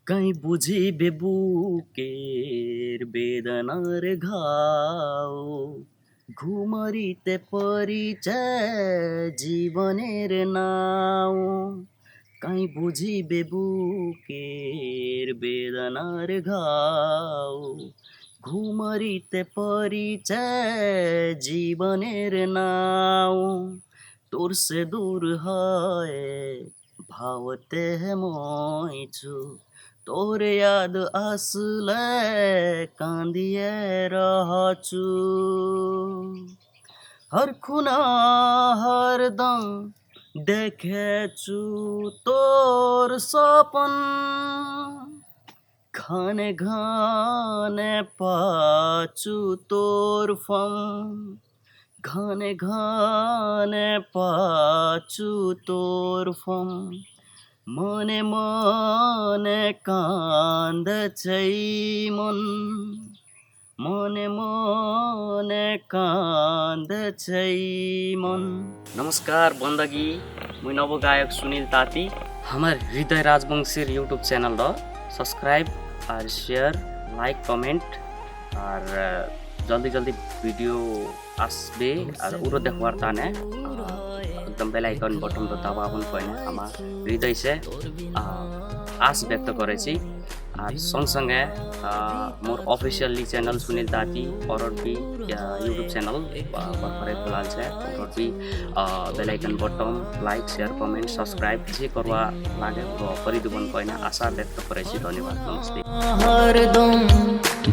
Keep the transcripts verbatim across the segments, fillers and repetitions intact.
কাঁই বুঝিবে বুকের বেদনার ঘাও, ঘুমরিতে পরিচয় জীবনের নাও। কাঁই বুঝিবে বুকের বেদনার ঘাও, ঘুমরিতে পরিচয় জীবনের নাও। তোর সে দূর হয় ভাওতে মই ছু, তোর ইয়াদ আসলে কান্দিয়ে রহচু। হর খুনা হরদম দেখেচু তোর স্বপন, ঘনে ঘনে পাচু তোর ফম, ঘনে ঘনে পাচু তোর ফম। মনে মনে কান্দেছে মন, মনে মনে কান্দেছে মন। নমস্কার বন্দগি, মুই নবগায়ক সুনীল তাঁতি। আমার হৃদয় রাজবংশীর YouTube channel র subscribe আর share, like, comment আর, আহ, জলদি জলদি video আসবে আর উরো দেখবার তানে, আহ, একদম bell icon button তো দাবাবন কইনা আমার হৃদয় সে, আহ, আশ ব্যক্ত করেছি। আর সঙ্গে সঙ্গে, আহ, মোর officially channel সুনীল তাঁতি অরর বি, আহ, YouTube channel, আহ, পরপরে খোলা আছে। অরর বি, আহ, bell icon button, like, share, comment, subscribe যে করবা লাগে, ও করি দিবন কইনা আশা ব্যক্ত করেছি। ধন্যবাদ। নমস্তে। হরদম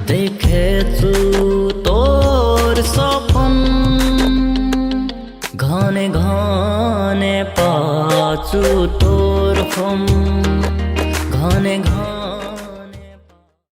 দেখেচু তোর স্বপন, ঘনে ঘনে পাচু তোর ফম, ঘনে ঘনে